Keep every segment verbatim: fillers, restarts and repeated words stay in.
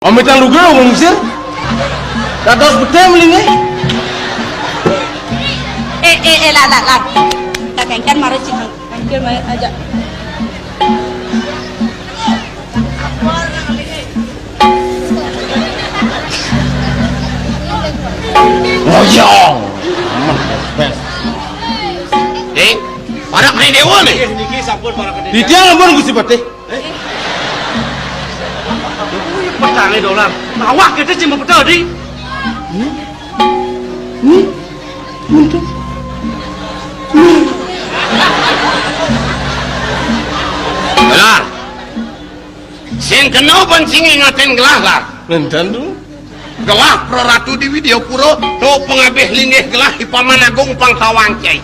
Amitang lugra ngungsir. Dados betem linge. Eh, eh, eh, lah, lah, lah. Tak kengken mara cik. Kengken mara aja. Ngoyong. Ding, para kene dewa nih. Niki sampun para kene. Titiang ampun Gusti Patih. Petane dolar. Awak kita cuma betul di. Hmm? Hmm? Untuk. Dolar. Sing kena ban sing ingatin gelah, Lar. Nenten tu. Gelah Pro Ratu di Widyapura, tu pengabih linggih gelah di Paman Agung pang tawang cai.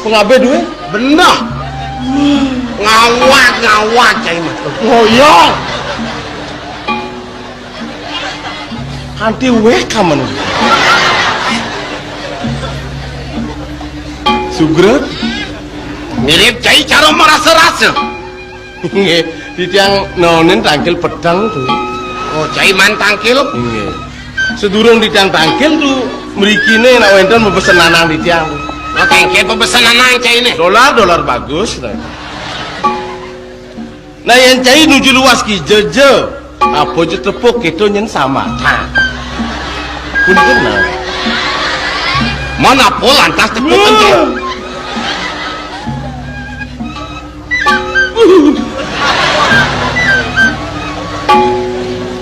Pengabih duit? Bener. Ngawat, ngawat cai mah. Ngoyong. Anti weh kamen. Sugret. Mirip cai cara merasa-rasa. Nggih, titiang nonin tangkil pedang tu. Oh, cai man tangkil? Nggih. Sedurung titiang tangkil tu, mrikine nak wenten pebesen lanang titiang. Oh, kengken pebesen lanang cai ne. Dolar, dolar bagus. Nah, nah, yang cai nuju luas ki jeje. Apa je tepuk kita nyen sama. Punten nah. Mana apa lantas tepuk ente?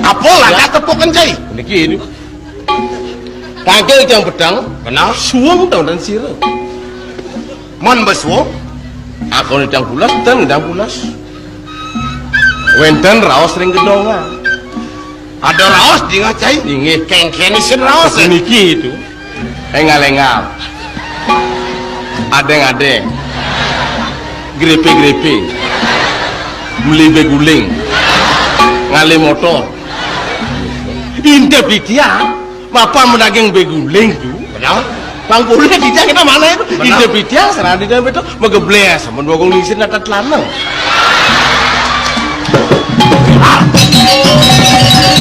Apa lantas tepuk ente? Niki ini. Tangkil tiang pedang. Benar. Suwung tau dan sira. Mon besuwung. Aku nidang pulas, dan nidang pulas. Wenten raos ring gedongan. Ada raos dingah cai? Inggih. Kengken isin raos. Niki itu. Engal-engal. Adeng-adeng. Grepe-grepe. Meli beguling. Ngalih motor. Intip di tiang. Mapan menaging beguling tu. Benar. Bang boleh kita kita mana itu? Benar. Intip di tiang serang di dalam itu megebles. Sampun bokong lisin atat lanang.